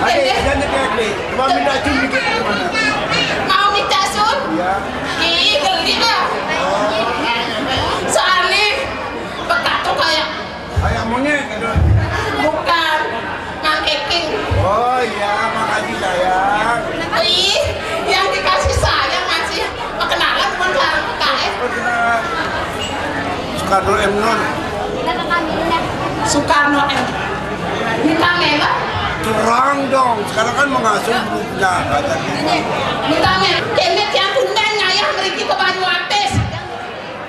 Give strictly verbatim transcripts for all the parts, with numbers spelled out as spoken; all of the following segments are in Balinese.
Adik, jangan dekat, Adik. Cuma minta cium dikit. Mau minta sun? Iya. Ih, geli dah. Soalnya bekat tuh kayak, kayak monyet gitu. Bukan, Mang Keping. Oh iya, makasih sayang. Ih, yang dikasih sayang masih perkenalan bukan sekarang P K S. Soekarno M Nun. Soekarno M. Minta merek? Terang dong, sekarang kan mengasuh grupnya. Minta merek. Kene tiang tumben ngayah mriki ke Banyu Atis.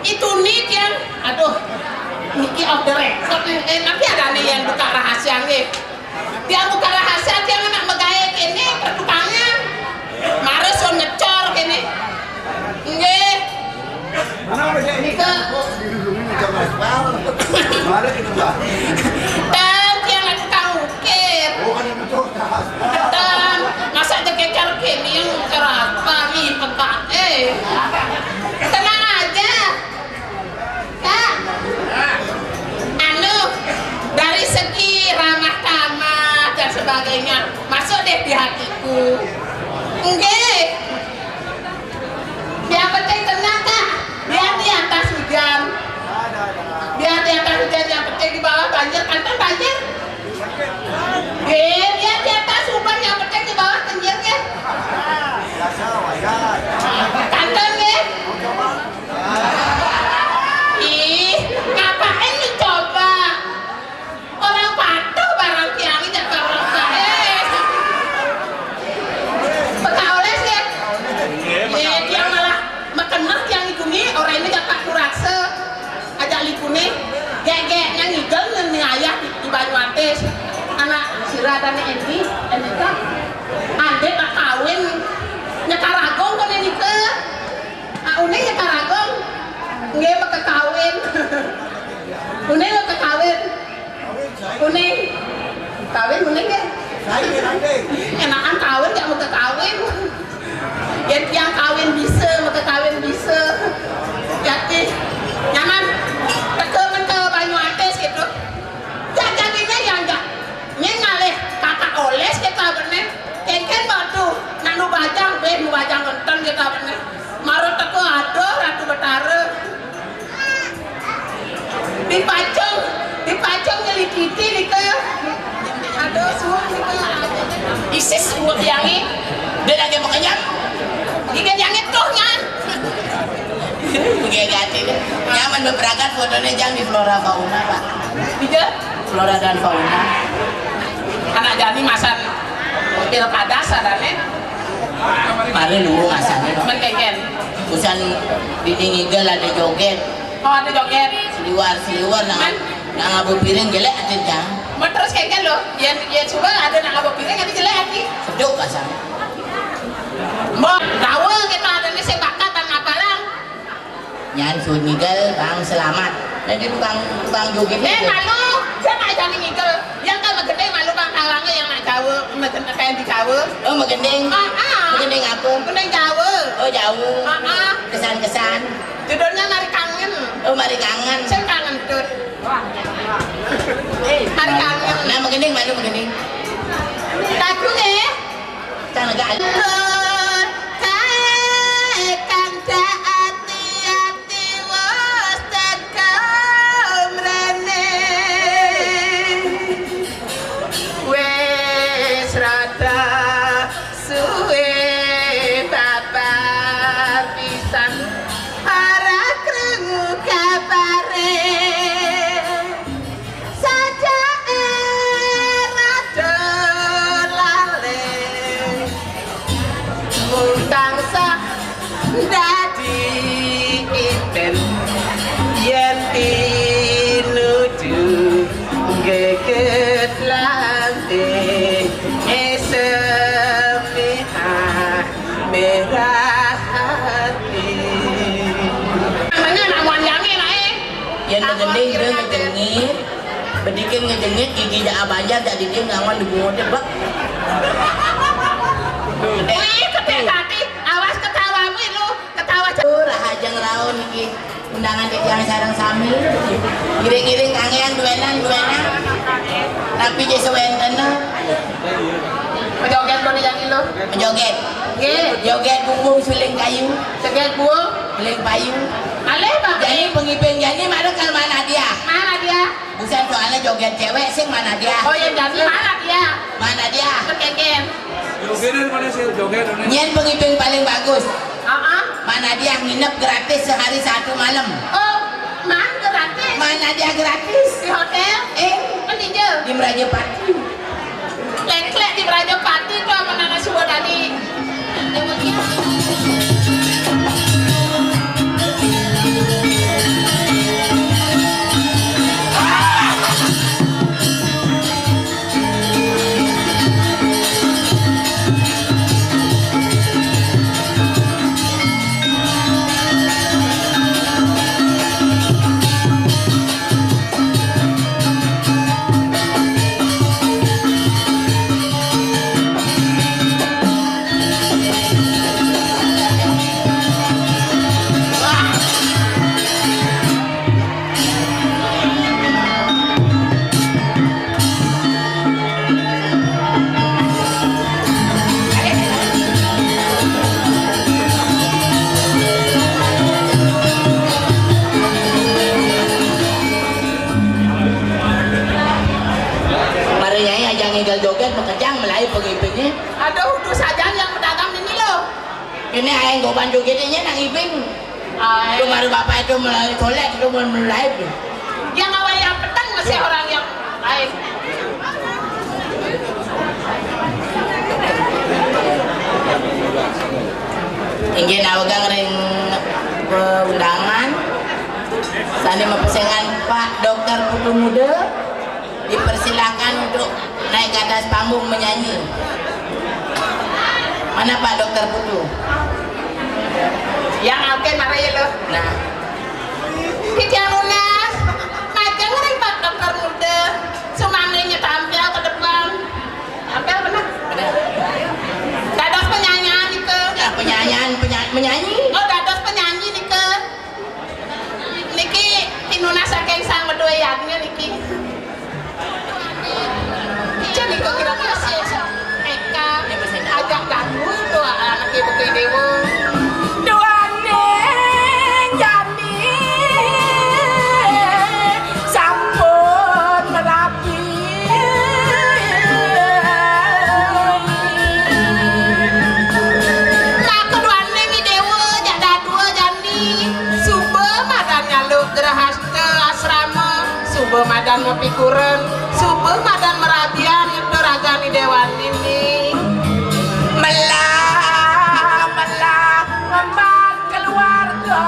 Itu ni tiang, aduh, niki off the record nih. Eh, tapi ada nih yang buka rahasia nih. Tiang buka rahasia, tiang nak megawe kene pertukangan. Mare sun ngecor kene. Nggih. Nika. Dan tiang nak tukang ukir. Dan masa dikeker kene yang cerah kami peka. Eh. Tenang aja. Kak, anu, dari segi ramah tamah dan sebagainya, masuk deh di hatiku. Nggih. Yang penting tenang, Kak. Biar di atas hujan. Biar di atas hujan, yang penting di bawah banjir. Kanten banjir. Nggih, biar di atas hujan, yang penting di bawah kenyir, nggih. Kanten, nggih. Ih, ngapain dicoba? Orang patuh barang tiang ini, jak orang patuh. Peka oles, nggih. Nggih, dia malah mekeneh tiang iku ni, orang ini jak Pak Kurakse. Ajak likune, gek-gek nyang ngigel ngen ayah di, di Banyuatis. Anak sira dane Endi, Endika. Ande tak kawin nyekar agung kene nika. Ah, une nyekar agung. Nggih, mekekawin. Une mekekawin. Kuning. Kawin kuning ya? Enakan kawin gak mau ke kawin. Ya tiang kawin bisa, mau ke kawin bisa. Jadi nyaman. Teke men ke Banyuatis gitu. Jadinya yang gak. Nyen ngalih kakak oles kita bener. Kengken batu. Nak nu bajang, beh nu bajang ngenten kita bener. Maro teke ada Ratu Betara. Dipacung, dipacung nyelikiti nika. Aduh, suwung nika. Isis buat yangi. Dia lagi mau kenyang. Ikan yangi tuh ngan. Oke, ganti deh. Nyaman berperangkat fotonya jangan di flora fauna, Pak. Iya. Flora dan fauna. Anak jani masan pilkada sadane. Mari lu masane. Men kengken. Usan dini ngigel ada joget. Oh, ada joget. Seliwar, seliwar, nah, nah, ngabu piring jelek aja, Jang. Mau terus kengken lo. Yen, yen suba ada nak ngabu piring, ada jelek ati. Seduk kasar. Mau gaul kita ada ni sing bakat dan apalang. Nyan suruh ngigel, bang selamat. Nah, dia tukang, tukang joget. Eh, itu. Malu, siapa aja nih ngigel? Yang kan megending malu bang kalange yang nak gawe, megending kayak di gawe. Oh, megending. Ah, ah. Megending apa? Megending gawe. Oh, jauh. Ah, ah. Kesan-kesan. Judulnya Mari Kangen. Oh, Mari Kangen. Saya kangen betul. Mari Kangen. Nah, megending malu megending. Lagu nih. Kang lega. Kae kang dak ati-ati wes teko. Yén ngegending dia ngejengit, bedikin ngejengit, gigi jak abajang, jak diding ngawon di bungut bek. Wih, kete tadi, awas ketawamu lu, ketawa. Tuh, rahaja ngraun iki. Undangan titiang sareng sami. Ngiring-ngiring kangean duenan, duenan. Tapi je sewenten. Joget boleh jadi lo. Joget. Nggih. Joget bumbung suling kayu. Joget bumbung. Suling payu. Alih, Pak. Jani pengibing jani mara kal mana dia? Mana dia? Bukan soalnya joget cewek sing mana dia? Oh ya, jani mana dia? Mana dia? Kekeken. Joget mana sih joget? Nyén pengibing paling bagus. Heeh. Mana dia nginep gratis sehari satu malam? Oh, man gratis. Mana dia gratis? Di hotel? Eh, kan di Meraja Pati. Lek-lek di Meraja Pati to apa nana suwa tadi? Mari nyai aja ngigel joget, makejang melai pengibingnya. Aduh, udah saja yang pedagang ini loh. Ini ayang goban jogetnya nang ibing. Ae. Itu baru bapak itu mulai colek itu mulai mulai itu. Yang awal yang petang masih orang yang lain. Inggih nawegang ring undangan. Sane mapesengan Pak Dokter Putu Muda. Dipersilakan untuk naik ke atas panggung menyanyi. Mana Pak Dokter Putu? Yang alke mari lo. Nah. Titiang nunas, majeng ring Pak Dokter Muda, sumangga nyetampil ke depan. Tampil bener. Dados penyanyi nika. Ya, penyanyi, penya-, menyanyi. Oh, dados penyanyi nika. Niki pinunas saking Sang Wedhuh Yadnya niki. Ija nika kira-kira sih Eka ajak ganggu tuh anak ibu ke dewa. Duaning jani sampun merapi. Nah, keduaning i dewa jak dadua jani suba madan nyaluk grahasta asrama, suba madan mapikuren, suba madan merabian nyebda ragan i dewaning. Melah, melah, ngemban keluarga.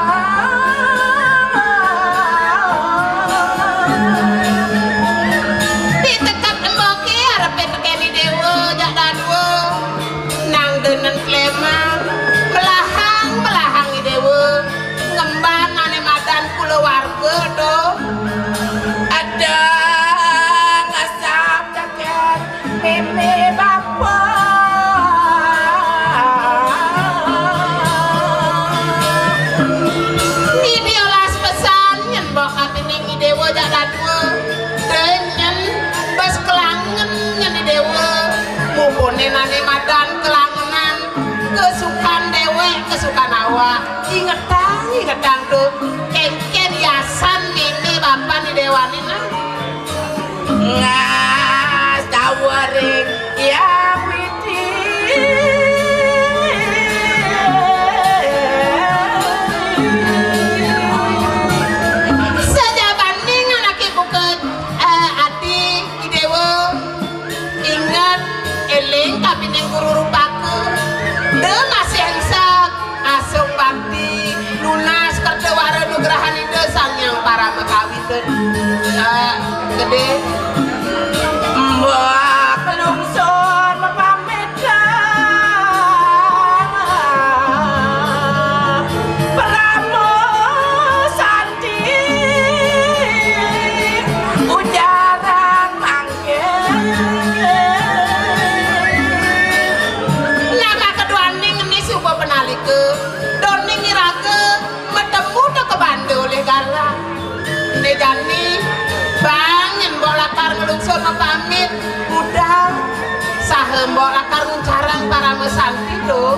Di tekad emboke arepe tekeni dewa jak dadua. Nang denen kleman, melahang, melahang i dewa. Ngemban ane madan kulawarga to. Ada ngasap Meme bapa. Nini olas pesan nyen mbok atining i dewa jak dadua. Denyen bes kelangen nyen i dewa. Mupune nane madan kelangenan. Kesukan dewek, kesukan awak. Ingetang, ingetang tuh. Kengken yasan meme bapan i dewanin. Ngastawering Hyang Widi. Sajabaning anake buka, eh, ati i dewa. Inget, eling kapining guru rupaka. Da masih ngisep, asung bakti, nunas kerta wara nugrahan Ida Sang Hyang Parama Kawi. Gede. Mbok lungsur mapamit. Paramo santi. Mbok lakar nguncarang Parama Santi lho.